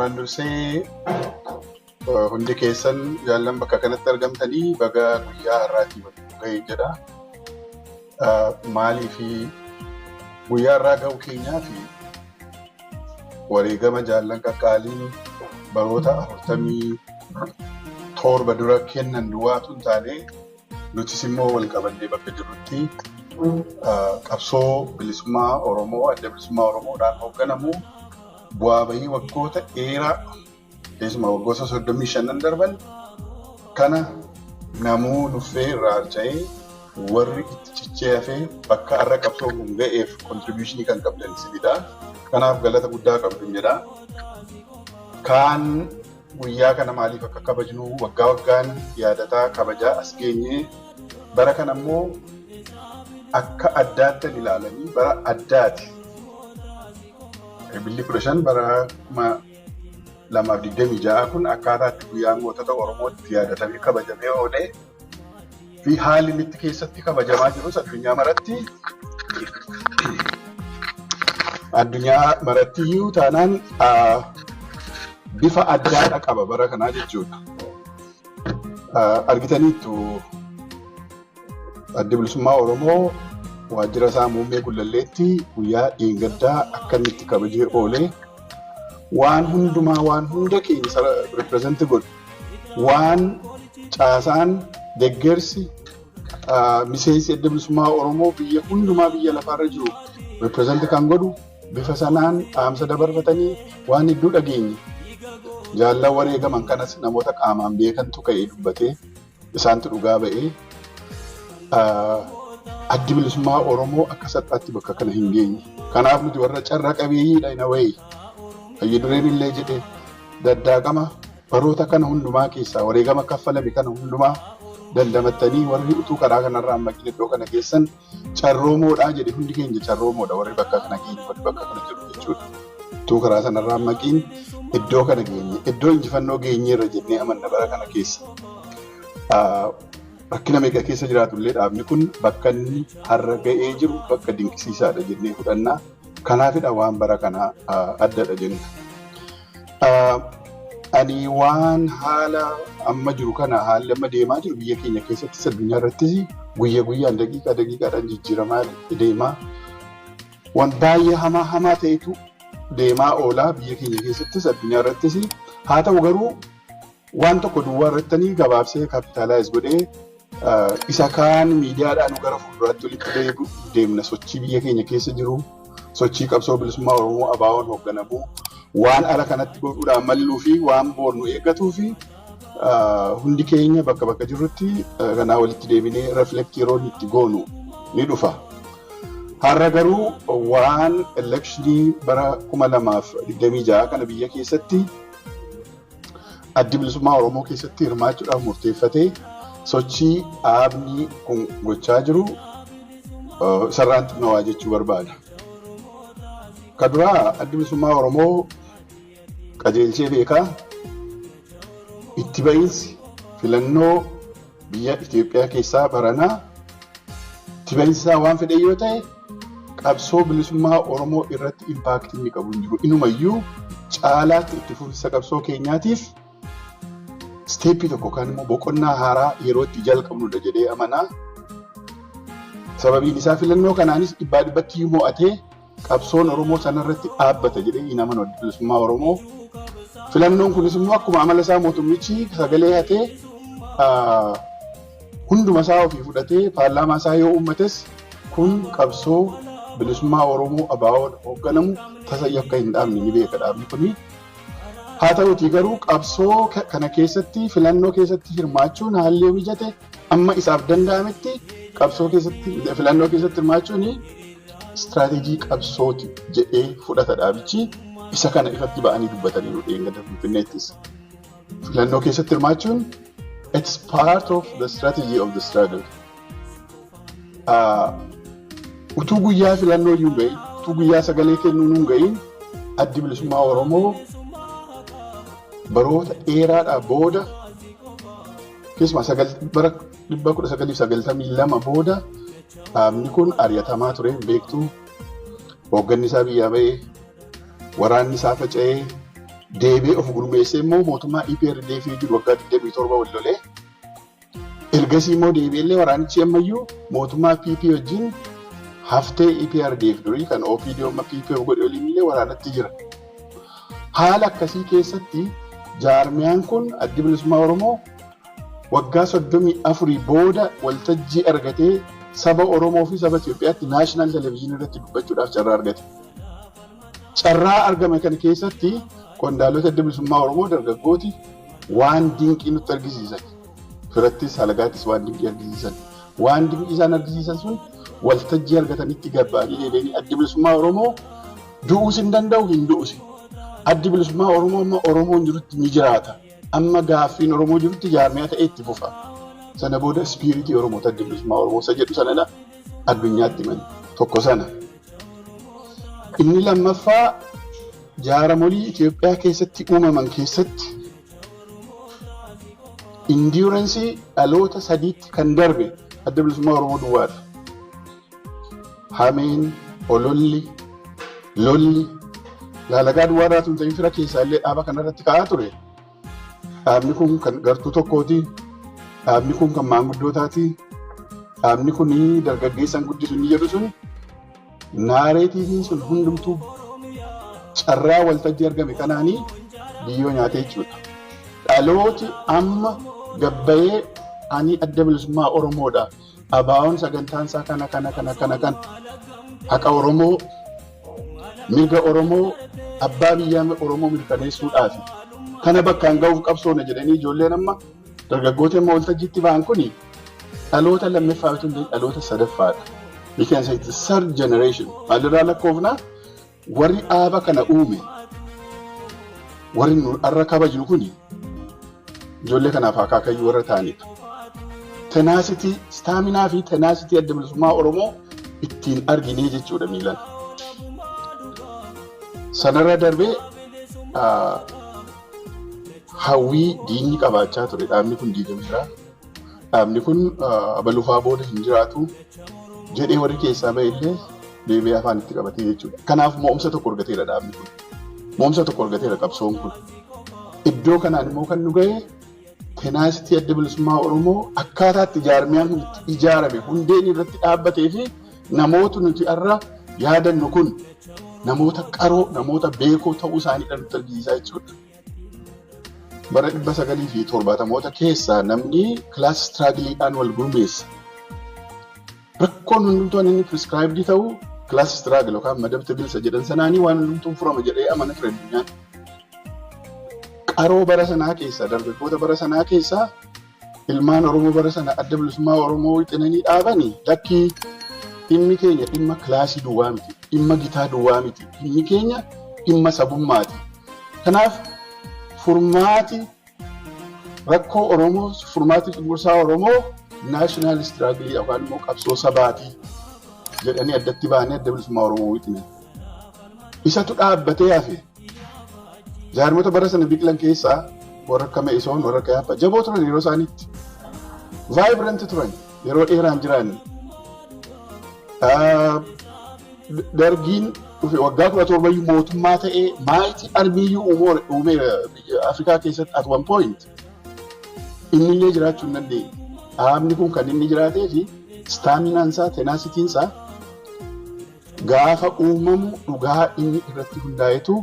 Duraan dursee hundi keessan jaallan bakka kanatti argamtanii baga guyyaa har'aatii waliin ga'e jedha. Maalii fi guyyaa har'aa ga'uu keenyaa fi wareegama jaallan qaqqaaliin baroota 47 dura kennan duwwaatu hin taane, nutis immoo wal qabannee bakka jirrutti qabsoo bilisummaa Oromoo Adda Bilisummaa Oromoodhaan hoogganamu bu'aa bahii waggoota dheeraa, keessumaa waggoota 35 darban kana namuu nuffee irraa harca'ee warri itti cichee hafee bakka har'a qabsoo kun ga'eef contribution kan qabdan isinidha. Kanaaf galata guddaa qabdu jedha. Kaan guyyaa kana maaliif akka kabajnu waggaa waggaan yaadataa kabajaa as geenye, bara kana immoo akka addaatti ilaalanii bara addaati. Ebilli 15 bara 2026 kun akkaataa itti guyyaan gootota Oromootti yaadatamee kabajamee oolee fi haalli inni itti keessatti kabajamaa jirus addunyaa maratti iyyuu taanaan bifa addaadha qaba bara kanaa jechuudha. Argitaniittu, Addi Bilisummaa Oromoo waajjira isaa muummee Gullalleetti guyyaa dheengaddaa akka inni itti kabajee oolee, waan hundumaa, waan hunda keenya represent godhu, waan caasaan deggersi miseensi Adda Bilisummaa Oromoo biyya hundumaa biyya lafaarra jiru represent kan godhu bifa sanaan dhaamsa dabarfatanii waan hedduu dhageenye. Jaallan wareegaman kanas namoota qaamaan beekantu ka'ee dubbatee, isaantu dhugaa ba'ee Addi Bilisummaa Oromoo akka salphaatti bakka kana hin geenye. Kanaaf nuti warra carra qabeeyyiidha in a way. Hayyu dureen illee jedhe, daddaaqama baroota kana hundumaa keessaa wareegama kaffalame kana hundumaa dandamattanii warri utuu karaa kanarraa hin maqin iddoo kana keessan carroomoodhaa jedhe. Hundi keenya carroomoodha, warri bakka kana geenye, warri bakka kana jiru jechuudha. Utuu karaa sanarraa hin maqiin iddoo kana geenye, iddoo injifannoo geenyeerra jennee amanna bara kana keessa. Rakkina meeqa keessa jiraatullee dhaabni kun bakka inni har'a ga'ee jiru bakka dinqisiisaadha jennee fudhannaa. Kanaafidha waan bara kanaa addadha jenna. Ani waan haala amma jiru kana, haalli amma deemaa jiru biyya keenya keessattis addunyaa irrattis guyya guyyaan, daqiiqaa daqiiqaadhaan jijjiiramaa deemaa. Waan baay'ee hamaa hamaa ta'etu deemaa oolaa biyya keenya keessattis addunyaa irrattis. Haa ta'u garuu waan tokko duwwaa irrattanii gabaabsee capitalize godhee isa kaan miidiyaadhaan gara fuulduraatti walitti deemna. Sochii biyya keenya keessa jiru, sochii qabsoo bilisummaa Oromoo ABO'n hoogganamu, waan ala kanatti godhuudhaan malluu fi waan boornu eeggatuu fi hundi keenya bakka bakka jirrutti kanaa walitti deebinee reflect yeroo itti goonu ni dhufa. Har'a garuu waan election bara 2026 kana biyya keessatti Addi Bilisummaa Oromoo keessatti hirmaachuudhaaf murteeffatee sochii dhaabni kun gochaa jiru sarraan xinnoo waa jechuu barbaada. Ka duraa, Addi Bilisummaa Oromoo qajeelchee beekaa, itti ba'iinsi filannoo biyya Itoophiyaa keessaa baranaa itti ba'iinsi isaa waan fedhe yoo ta'e, qabsoo bilisummaa Oromoo irratti impact inni qabu hin jiru. Inumayyuu caalaatti itti fufinsa qabsoo keenyaatiif step tokko yookaan immoo boqonnaa haaraa yeroo itti jalqabnudha jedhee amanaa. Sababiin isaa filannoo kanaanis dhibbaa dhibbatti mo'atee qabsoon Oromoo sanarratti dhaabbata jedhee hin amanu Adda Bilisummaa Oromoo. Filannoon kunis immoo akkuma amala isaa mootummichi sagalee hatee hunduma isaa ofii fudhatee paarlaamaa isaa yoo uummates, kun qabsoo bilisummaa Oromoo ABO'n hoogganamu tasa akka hin dhaabne ni beeka dhaabni kuni. Haa ta'utii garuu qabsoo kana keessatti, filannoo keessatti hirmaachuun haalli yoo mijate, amma isaaf danda'ametti qabsoo keessatti, filannoo keessatti hirmaachuun istiraateejii qabsooti jedhee fudhata dhaabichi. Isa kana ifatti ba'anii dubbataniiru dheengadda Finfinneettis. Filannoo keessatti hirmaachuun it's part of the strategy of the struggle. Utuu guyyaa filannoo iyyuu hin gahin, utuu guyyaa sagalee kennuu hin gahin, Addi Bilisummaa Oromoo baroota dheeraadhaa booda, keessumaa bara 1992 booda dhaabni kun ari'atamaa ture beektu. Hoogganni isaa biyyaa ba'ee, waraanni isaa faca'ee, Deebi'ee of gurmeessee immoo mootummaa EPRDF jiru waggaa 27 wal lolee, ergasii immoo deebi'ee waraanichi ammayyuu mootummaa PP wajjin, haftee EPRDF durii kan OPDO amma PP godhe waliin illee waraanatti jira. Haala akkasii keessatti jaarmiyaan kun, Addi Bilisummaa Oromoo, waggaa 34 booda waltajjii argatee saba Oromoo fi saba Itoophiyaatti national television irratti dubbachuudhaaf carraa argate. Carraa argame kana keessatti qondaalota Adda Bilisummaa Oromoo dargaggooti waan dinqii nutti argisiisan. Firattis halagaattis waan dinqii argisiisan. Waan dinqii isaan argisiisan sun, waltajjii argatanitti gabba'anii deebi'anii Addi Bilisummaa Oromoo du'uus hin danda'u, hin du'usi. Addi Bilisummaa Oromoo amma Oromoon jirutti ni jiraata. Amma gaaffiin Oromoo jirutti jaarmiyaa ta'ee itti fufa. Sana booda spirit Oromoota Addi Bilisummaa Oromoo isa jedhu sanadha addunyaatti himan, tokko sana. Inni lammaffaa, jaaramolii Itoophiyaa keessatti uumaman keessatti endurance dhaloota sadiitti kan darbe Adda Bilisummaa Oromoo duwwaadha. Hameen, ololli, lolli, laalagaa duwwaarraa tun ta'in fira keessaa illee dhaaba kanarratti ka'aa ture. Dhaabni kun kan gartuu tokkooti. Dhaabni kun kan maanguddootaati. Dhaabni kun dargaggeessan guddisu inni jedhu sun, narrativeiin sun hundumtuu carraa waltajjii argame kanaanii biyyoo nyaatee jechuudha. Dhalooti amma gabbayee ani Adda Bilisummaa Oromoodha. ABO'n sagantaan isaa kana, kana, kana, kana, kana, haqa Oromoo, mirga Oromoo, abbaa biyyaa Oromoo mirkaneessuudhaafi. Kana bakkaan ga'uuf qabsoona jedhanii ijoolleen amma dargaggoota amma waltajjiitti ba'an kuni dhaloota lammaffaa otoo hin ta'in dhaloota sadaffaadha. We can say it's the third generation. Maalirraa lakkoofnaa? Warri dhaaba kana uume, warri nu har'a kabajnu kuni, ijoollee kanaaf akaakayyuu warra ta'anidha. Tenacity, stamina fi tenacity Adda Bilisummaa Oromoo ittiin arginee jechuudha miilan. Sanarra darbee hawwii diinni qabaachaa ture, dhaabni kun diigameera. Dhaabni kun abalufaa booda hin jiraatu jedhee warri keessaa ba'e illee deebi'ee afaan itti qabatee jechuudha. Kanaaf mo'umsa tokko argateera dhaabni kun. Mo'umsa tokko argateera qabsoon kun. Iddoo kanaan immoo kan nu ga'e tenacity Adda Bilisummaa Oromoo, akkaataa itti jaarmiyaan kun itti ijaarame, hundeen irratti dhaabbatee fi namoota nuti har'a yaadannu kun namoota qaroo, namoota beekoo ta'uu isaanii nutti argisiisaa jechuudha. Bara 1970moota keessa namni class struggleiidhaan wal gurmeessa. Rakkoon hundumtuu inni prescribed ta'u class struggle yookaan madabta bilisa jedhan sanaanii waan hundumtuun furama jedhee amana ture addunyaan. Qaroo bara sanaa keessa, dargaggoota bara sanaa keessa, ilmaan Oromoo bara sana Adda Bilisummaa Oromoo wixinanii dhaabanii, lakkii, dhimmi keenya dhimma class duwwaa miti, dhimma gitaa duwwaa miti, dhimmi keenya dhimma sabummaati. Kanaaf furmaati rakkoo Oromoo, furmaati cunqursaa Oromoo national struggle yookaan immoo qabsoo sabaati jedhanii addatti ba'anii Adda Bilisummaa Oromoo wixinan. Isatu dhaabbatee hafe. Jaarmota bara sana biqilan keessaa warra akka Me'isoon, warra akka Yaappaa jaboo turan yeroo isaaniitti. Vibrant turan, yeroo dheeraan jiraanne. Dargiin dhufe, waggaa 17yyuu mootummaa ta'ee mighty armyiyyuu uumeera Afrikaa keessatti at one point. Inni illee jiraachuu hin dandeenye. Dhaabni kun kan inni jiraatee fi staminaan isaa, tenacityn isaa gaafa uumamu dhugaa inni irratti hundaa'etu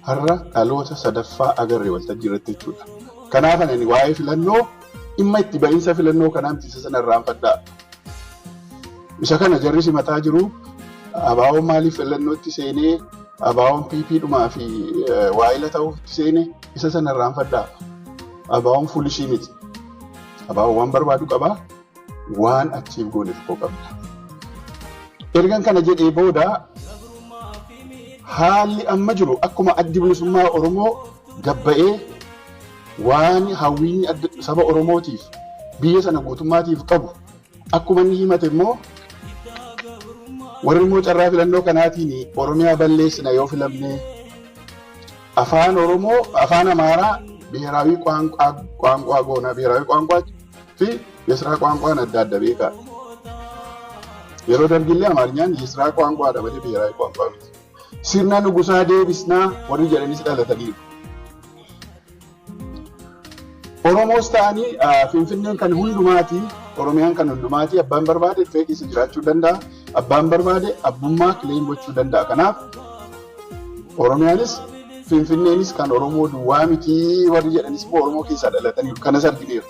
har'a dhaloota sadaffaa agarre waltajjii irratti jechuudha. Kanaaf ani waa'ee filannoo, dhimma itti ba'iinsa filannoo kanaa miti, isa sana irraanfadhaa. Isa kana jarri simataa jiru. ABO'n maaliif filannootti seenee, ABO'n PP dhumaa fi waa'ila ta'uuf itti seene, isa sana irraanfadhaa. ABO'n foolish miti. ABO'n waan barbaadu qabaa. Waan achiif goone tokko qabna. Ergan kana jedhee booda, haalli amma jiru akkuma Addi Bilisummaa Oromoo gabba'ee waan hawwiinni saba Oromootiif, biyya sana guutummaatiif qabu akkuma inni himate immoo, warri immoo carraa filannoo kanaatiin Oromiyaa balleessina yoo filamne, afaan Oromoo, afaan Amaaraa ብሔራዊ ቋንቋ goona, ብሔራዊ ቋንቋ fi የስራ ቋንቋን adda adda beekaa. Yeroo dargillee Amaarinyaan የስራ ቋንቋdha malee ብሔራዊ ቋንቋ miti. Sirna nugusaa deebisnaa warri jedhanis dhalataniiru. Oromoos ta'anii Finfinneen kan hundumaati, Oromiyaan kan hundumaati, abbaan barbaade dhufee keessa jiraachuu danda'a, abbaan barbaade abbummaa claim gochuu danda'a. Kanaaf Oromiyaanis Finfinneenis kan Oromoo duwwaa miti warri jedhanis immoo Oromoo keessaa dhalataniiru. Kanas argineerra.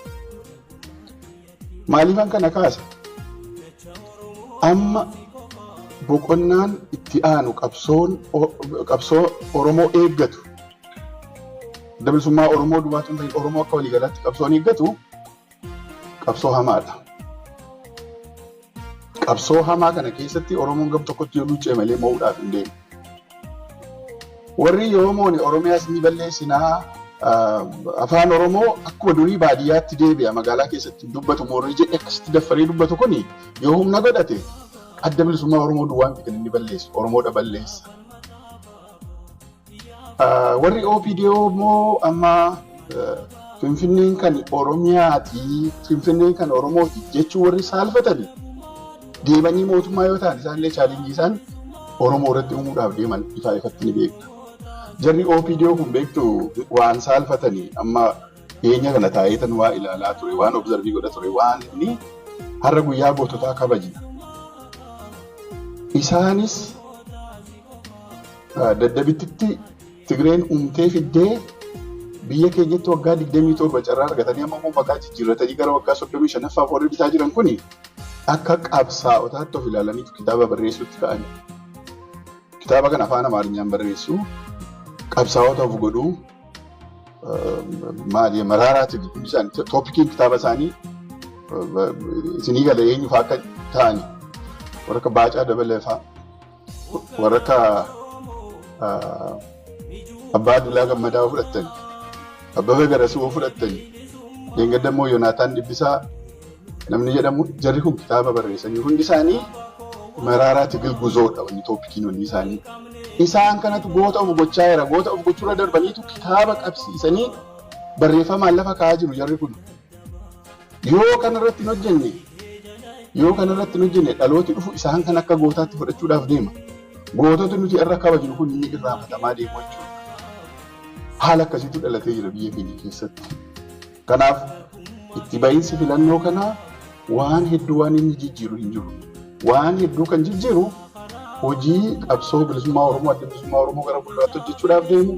Maaliifan kana kaase? Amma boqonnaan itti aanu qabsoo Oromoo eeggatu. Bilisummaa Oromoo duwwaatu hin ta'in, Oromoo akka waliigalaatti qabsoon eeggatu qabsoo hamaadha. Qabsoo hamaa kana keessatti Oromoon gam tokkotti yoo luuccee malee mo'uudhaaf hin deemu. Warri yoo moone Oromiyaas ni balleessinaa, afaan Oromoo akkuma durii baadiyyaatti deebi'a, magaalaa keessatti dubbatu warri jedhe akkasitti daffaree dubbatu kuni yoo humna godhate Adda Bilisummaa Oromoo duwwaa miti kan inni balleessu, Oromoodha balleessa. Warri OPDO immoo amma Finfinneen kan Oromiyaati, Finfinneen kan Oromooti jechuu warri saalfatani deemanii mootummaa yoo ta'an isaan illee challenge isaan Oromoo irratti uumuudhaaf deeman ifaa ifatti ni beekna. Jarri OPDO kun beektu waan saalfatanii amma dhiyeenya kana taa'eetan waa ilaalaa ture, waan observe godha ture, waan inni har'a guyyaa goototaa kabajna. Isaanis daddabittitti Tigreen uumtee fiddee biyya keenyatti waggaa 27 carraa argatanii amma immoo maqaa jijjiirratanii gara waggaa 35ffaaf warri bitaa jiran kuni akka qabsaa'otaatti of ilaalaniitu kitaaba barreessuutti ka'ani. Kitaaba kana afaan Amaarinyaan barreessu, qabsaa'ota of godhuu, maali maraaraati hundi isaanii topiciin kitaaba isaanii isinii gala eenyu fa'aa akka ta'ani, warra akka Baacaa Dabalee fa'aa, warra akka Abbaa Dulaa Gammadaa fudhattani, Abbabee Garasuu fudhattani, Leengadda immoo Yoonaataan Dhibbisaa namni jedhamu, jarri kun kitaaba barreessanii hundi isaanii maraaraa tigil guzoodha wanni topiciin wanni isaanii. Isaan kanatu goota of gochaa jira. Goota of gochuurra darbaniitu kitaaba qabsiisanii barreeffamaan lafa kaa'aa jiru jarri kun. Yoo kanarratti hin hojjenne, yoo kanarratti hin hojjenne, dhalooti dhufu isaan kan akka gootaatti fudhachuudhaaf deema. Gootota nuti irra kabajnu kun inni irraanfatamaa deemu jechuudha. Haala akkasiitu dhalatee jira biyya keenya keessatti. Kanaaf itti ba'iinsi filannoo kanaa waan hedduu waan inni jijjiiru hin jiru. Waan hedduu kan jijjiiru hojii qabsoo bilisummaa Oromoo, Adda Bilisummaa Oromoo gara fuulduraatti hojjechuudhaaf deemu,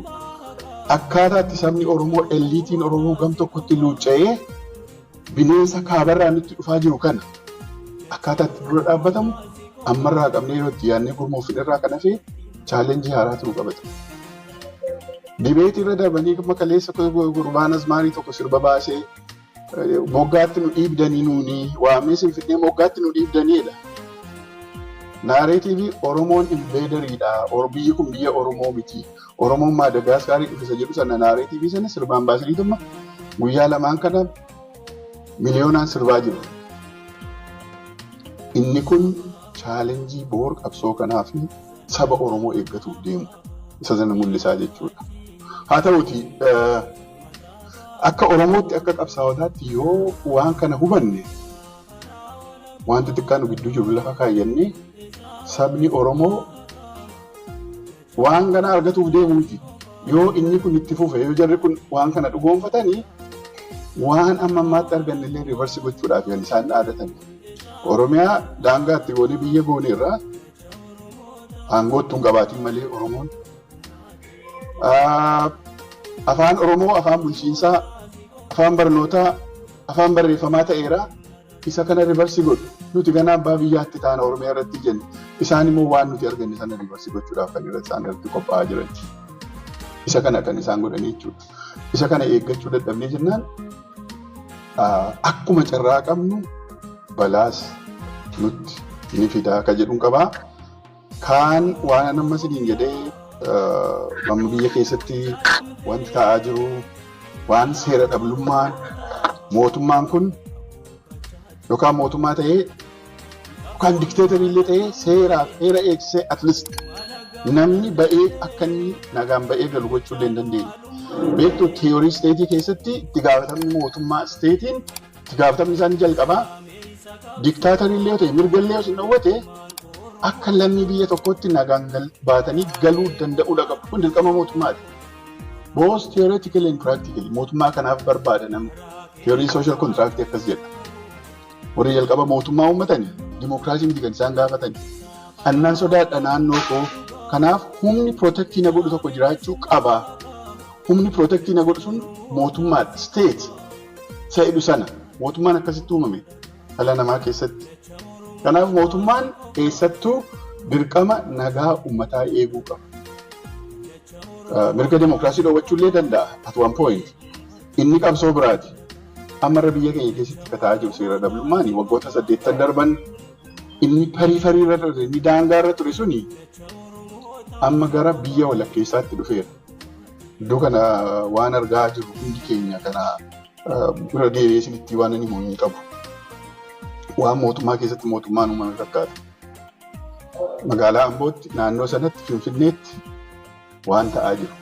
akkaataa itti sabni Oromoo, eliteiin Oromoo gam tokkotti luucca'ee bineensa kaabarraa nutti dhufaa jiru kana akkaataa itti dura dhaabbatamu ammarraa qabnee yeroo itti yaadnee gurmoofne irraa kan hafe challenge haaraa ta'uu qabata. Debate irra darbanii kaleessa gurbaan azmaarii tokko sirba baasee moggaatti nu dhiibdanii, nuuni waamnee sinfinnee moggaatti nu dhiibdaniidha. Narrative Oromoon invaderiidha. Biyyi kun biyya Oromoo miti. Oromoon Maadagaaskaarii dhufe jedhu sana narrative sana sirbaan baasaniituma guyyaa lamaan kana miliyoonaan sirbaa jiru. Inni kun challenge boor qabsoo kanaa fi saba Oromoo eeggatuuf deemu isa sana mul'isaa jechuudha. Haa ta'uti, akka Oromootti, akka qabsaa'otaatti yoo waan kana hubanne, wanti xiqqaan nu gidduu jiru lafa kaayyannee, sabni Oromoo waan kana argatuuf deemu miti. Yoo inni kun itti fufe, yoo jarri kun waan kana dhugoonfatanii, waan amma ammaatti arganne illee reverse gochuudhaaf kan isaan dhaadatan. Oromiyaa daangaa itti goonee biyya goone irraa aangootti hin qabaatin malee Oromoon afaan Oromoo afaan bulchiinsaa, afaan barnootaa, afaan barreeffamaa ta'eera. Isa kana reverse godhu. Nuti gana abbaa biyyaatti taana Oromiyaa irratti jenne. Isaan immoo waan nuti arganne sana reverse gochuudhaaf kan irratti isaan irratti qophaa'aa jiran. Isa kana kan isaan godhanii jechuudha. Isa kana eeggachuu dadhabnee jennaan akkuma carraa qabnu balaas nutti ni fidaa akka jedhuun qabaa. Kaan waan amma isiniin jedhee, amma biyya keessatti wanti ta'aa jiru waan seera dhablummaan mootummaan kun yookaan mootummaa ta'ee yookaan dictatorii illee ta'ee seeraaf heera eegsisee at least namni ba'ee akka inni nagaan ba'ee galu gochuu illee hin dandeenye. Beektu, theory state keessatti itti gaafatamni mootummaa, stateiin itti gaafatamni isaanii jalqabaa dictatorii illee yoo ta'e, mirga illee yoo isin dhowwate, akka lammii biyya tokkootti nagaan baatanii galuu danda'uudha qabu. Kun dirqama mootummaati. Both theoretically and practically mootummaa kanaaf barbaada namni. Theory social contract akkas jedha. Warri jalqaba mootummaa uummatanii dimookiraasii miti kan isaan gaafatani. Annaan sodaadha naannoo koo. Kanaaf humni protect na godhu tokko jiraachuu qaba. Humni protect na godhu sun mootummaadha. State isa sana mootummaan akkasitti uumame dhala namaa keessatti. Kanaaf mootummaan eessattuu dirqama nagaa uummataa eeguu qaba. Mirga dimookiraasii dhoowwachuu illee danda'a at one point. Inni qabsoo biraati. Ammarra biyya keenya keessatti akka ta'aa jiru seera dhabdummaan waggoota 80 darban inni periphery irra ture, inni daangaa irra ture suni amma gara biyya walakkeessaatti dhufeera. Iddoo kana waan argaa jirru hundi keenya kana bira deebi'ee isinitti waan inni himu hin qabu. Waan mootummaa keessatti mootummaan uumame fakkaata. Magaalaa Ambootti, naannoo sanatti, Finfinneetti waan ta'aa jiru.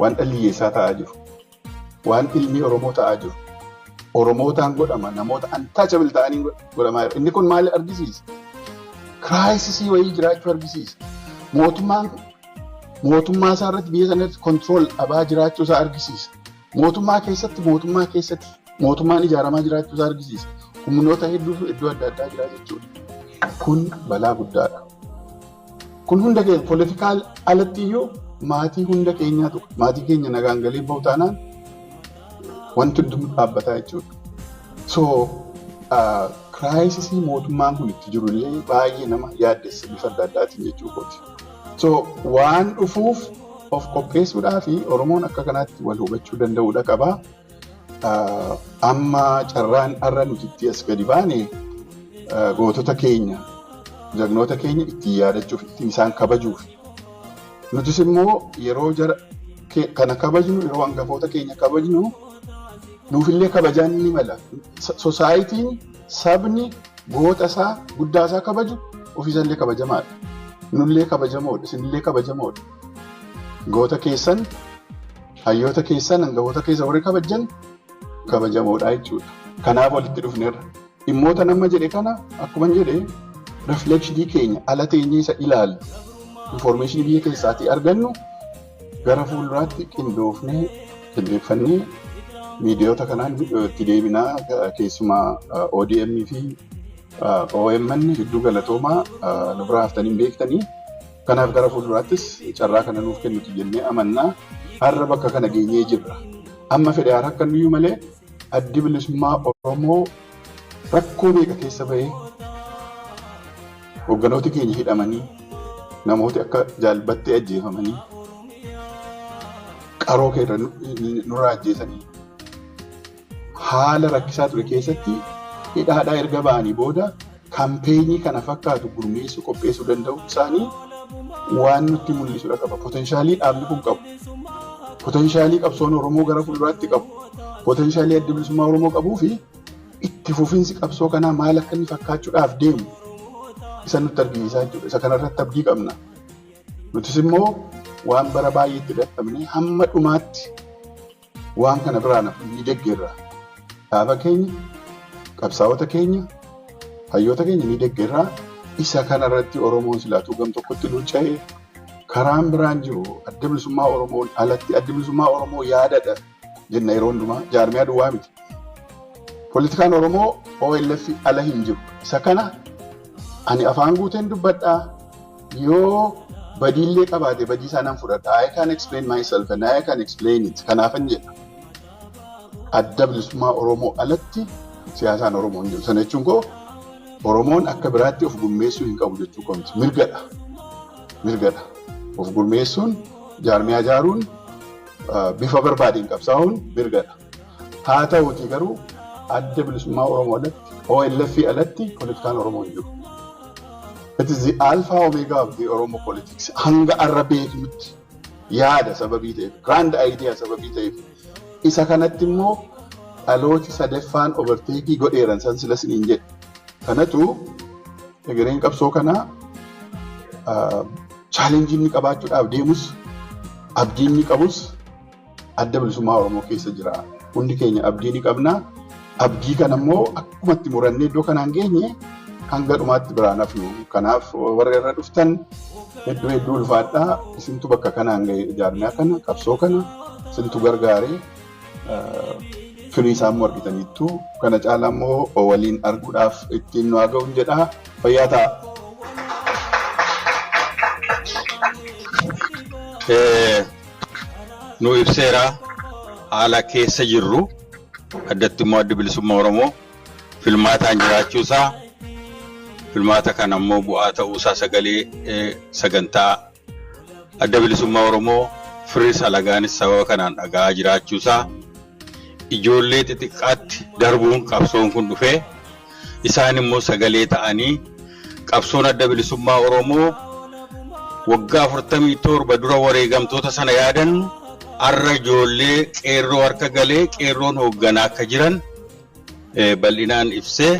Waan dhalli hiyyeessaa ta'aa jiru. Waan ilmi Oromoo ta'aa jiru. Oromootaan godhama, namoota untouchable ta'anii godhamaa jira. Inni kun maal argisiisa? Crisis wayii jiraachuu argisiisa. Mootummaan mootummaa isaa irratti, biyya sana irratti control dhabaa jiraachuu isaa argisiisa. Mootummaa keessatti mootummaan ijaaramaa jiraachuu isaa argisiisa. Humnoota hedduutu iddoo adda addaa jira jechuudha. Kun balaa guddaadha. Kun hunda keenya poolitikaa alatti iyyuu maatii hunda keenyaa tuqa. Maatii keenya nagaan galee bahu taanaan wanti hundumtuu dhaabbataa jechuudha. So crisis mootummaan kun itti jiru illee baay'ee nama yaaddessa bifa adda addaatiin jechuu kooti. So waan dhufuuf of qopheessuudhaa fi Oromoon akka kanaatti wal hubachuu danda'uudha qaba. Amma carraan har'a nuti itti as gadi baane gootota keenya, jagnoota keenya ittiin yaadachuuf, ittiin isaan kabajuuf. Nutis immoo yeroo jara kana kabajnu, yeroo hangafoota keenya kabajnu, nuufillee kabajaan ni mala. Societyn, sabni goota isaa guddaa isaa kabaju ofiisallee kabajamaadha. Nullee kabajamoodha, isinillee kabajamoodha. Goota keessan, hayyoota keessan, hangafoota keessan warri kabajan kabajamoodha jechuudha. Kanaaf walitti dhufneerra. Dhimmoota nama jedhe kana akkuma jedhe reflection keenya ala teenyee isa ilaallu, information biyya keessaatii argannu gara fuulduraatti qindoofnee qindeeffannee miidiyoota kanaan itti deebinaa. Keessumaa ODM fi OMN hedduu galatoomaa, nu biraa haftanii beektanii. Kanaaf gara fuulduraattis carraa kana nuuf kennitu jennee amannaa. Har'a bakka kana geenyee jirra. Amma fedhe haa rakkannuyyuu malee Addi Bilisummaa Oromoo rakkoo meeqa keessa bahee, hoogganooti keenya hidhamanii, namooti akka jaalbattee ajjeefamanii, qaroo keenya nurraa ajjeesanii, haala rakkisaa ture keessatti hidhaadhaa erga ba'anii booda campaign kana fakkaatu gurmeessuu, qopheessuu danda'u isaanii waan nutti mul'isudha qaba. Potential dhaabni kun qabu. Potential qabsoon Oromoo gara fuulduraatti qabu. Potential Adda Bilisummaa Oromoo qabuu fi itti fufiinsi qabsoo kanaa maal akka inni fakkaachuudhaaf deemu isa nutti argisiisaa jechuudha. Isa kanarratti abdii qabna. Nutis immoo waan bara baay'eetti dadhabnee hamma dhumaatti waan kana biraan ni deggerra. Dhaaba keenya, qabsaa'ota keenya, hayyoota keenya ni deggerra. Isa kanarratti Oromoon silaatuu gam tokkotti luucca'ee karaan biraan jiru Adda Bilisummaa Oromoon alatti. Adda Bilisummaa Oromoo yaadadha jenna yeroo hundumaa, jaarmiyaa duwwaa miti. Poolitikaan Oromoo OLF ala hin jiru. Isa kana ani afaan guuteen dubbadhaa, yoo badiillee qabaate badii isaa nan fudhadha. I can explain myself and I can explain it. Kanaafan jedha. Adda Bilisummaa Oromoo alatti siyaasaan Oromoo hin jiru. Sana jechuun koo Oromoon akka biraatti of gurmeessuu hin qabu jechuu koo miti. Mirgadha. Mirgadha. Of gurmeessuun, jaarmiyaa ijaaruun, bifa barbaadeen qabsaa'uun mirgadha. Haa ta'uutii garuu Adda Bilisummaa Oromoo alatti, OLF alatti poolitikaan Oromoo hin jiru. It is the alpha omega of the Oromo politics. Hanga arra beeknutti yaada sababii ta'eef, grand idea sababii ta'eef. Isa kanatti immoo dhalooti sadaffaan overtake godheeran san sila siniin jedhe. Kanatu egereen qabsoo kanaa challenge inni qabaachuudhaaf deemus, abdii inni qabus Adda Bilisummaa Oromoo keessa jira. Hundi keenya abdii ni qabna. Abdii kana immoo akkuma itti murannee iddoo kanaan geenye Hanga dhumaatti biraan hafnu. Kanaaf warra irra dhuftan hedduu hedduu ulfaadhaa. Isintu bakka kanaan ga'e jaarmiyaa kana, qabsoo kana isintu gargaaree firii isaa immoo argitaniittu. Kana caalaa immoo waliin arguudhaaf ittiin nu haa ga'uun jedhaa. Fayyaa ta'a. Nu ibseera haala keessa jirru, addatti immoo Addi Bilisummaa Oromoo filmaataan jiraachuusaa, filmaata kana immoo bu'aa ta'uusaa, sagalee sagantaa Adda Bilisummaa Oromoo firris alagaanis sababa kanaan dhaga'aa jiraachuusaa, ijoollee xixiqqaatti darbuun qabsoon kun dhufee isaan immoo sagalee ta'anii qabsoon Adda Bilisummaa Oromoo waggaa 47 dura wareegamtoota sana yaadannu har'a ijoollee qeerroo harka galee qeerroon hoogganaa akka jiran bal'inaan ibsee,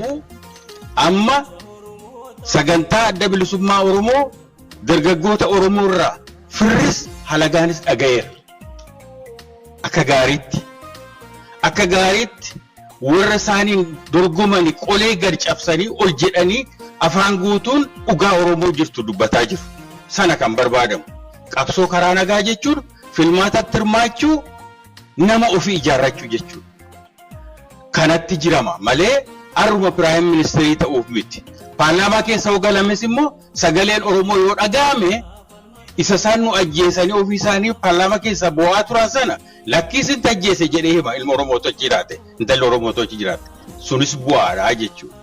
amma sagantaa Adda Bilisummaa Oromoo dargaggoota Oromoo irraa firris halagaanis dhaga'eera. Akka gaariitti akka gaariitti warra isaaniin dorgomani qolee gad cabsanii ol jedhanii afaan guutuun dhugaa Oromoo jirtu dubbataa jiru. Sana kan barbaadamu. Qabsoo karaa nagaa jechuun filmaatatti hirmaachuu, nama ofii ijaarrachuu jechuudha. Kanatti jirama malee har'uma prime ministerii ta'uuf miti. Paarlaamaa keessa yoo galames immoo sagaleen Oromoo yoo dhaga'ame, isa isaan nu ajjeesanii ofii isaanii paarlaamaa keessa bu'aa turan sana lakkiisin ajjeese jedhee hima. Ilma Oromootu achi jiraate, intalli Oromootu achi jiraate, sunis bu'aadha jechuudha.